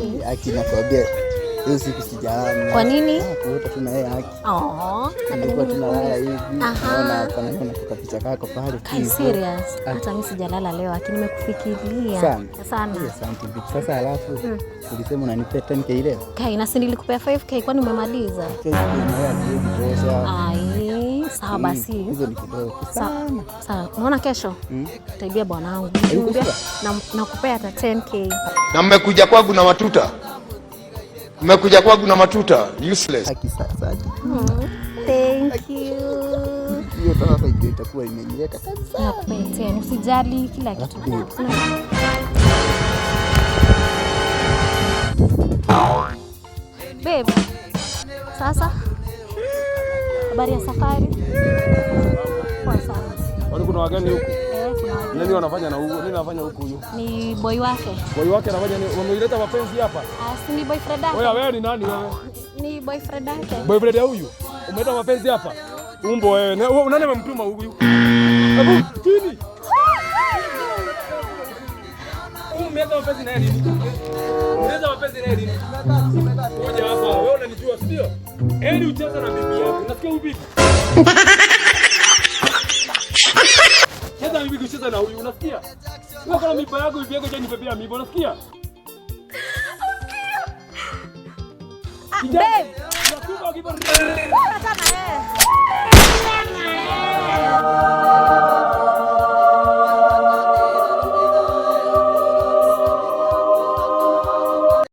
Aki. Aki, nakwambia hiyo siku sijalala. Kwa nini? Ah, kuota tu na yeye, Aki. Oh, na penye Nilikuwa tunalala nimekumiss. hivi. Aha. Naona hapa naona kwa picha kako pale tu Kai, hivyo. serious. Aki. Hata mimi sijalala leo, lakini nimekufikiria. Sana. Sana. Yes, asante bibi. Sasa halafu ulisema unanipea 10K leo. Kai, na si nilikupea 5K, kwani umemaliza? 10K na wewe haziwezi tosha. Ai, sawa basi. Hizo ni kidogo Sawa. sana. Sawa. Unaona kesho? Utaibia bwanangu. Hayuko Niambia, sure? na nakupea hata 10K. Na mmekuja kwangu na matuta, mmekuja kwangu na matuta, useless. Aki, sasa. Aki. Thank you. Hiyo sasa ndio itakuwa imeniweka kabisa. Nakupea 10. Usijali kila kitu. Alafu, Babe. Sasa habari ya safari? Poa sana. Kwani kuna wageni huku? Eh, kuna wageni. Nani wanafanya na huku? Nini anafanya huku huyu? Ni boy wake. Boy wake anafanya nini? Wameleta mapenzi hapa? Ah, si ni boyfriend yake? Wewe, wewe ni nani wewe? Ni boyfriend yake. Boyfriend ya huyu? Umeleta mapenzi hapa? Umbo wewe. Wewe nani amemtuma huyu? Hebu chini. Huyu umeleta mapenzi na yeye lini? Umeleta mapenzi na yeye lini? Ngoja hapa. Wewe unanijua, si ndio? Eli ucheza na bibi yako. Unasikia huyu bibi? Cheza na bibi, kucheza na huyu, unasikia? Wewe kama mimba yako, bibi yako nibebea mimba, unasikia? Ah, babe. Unatuma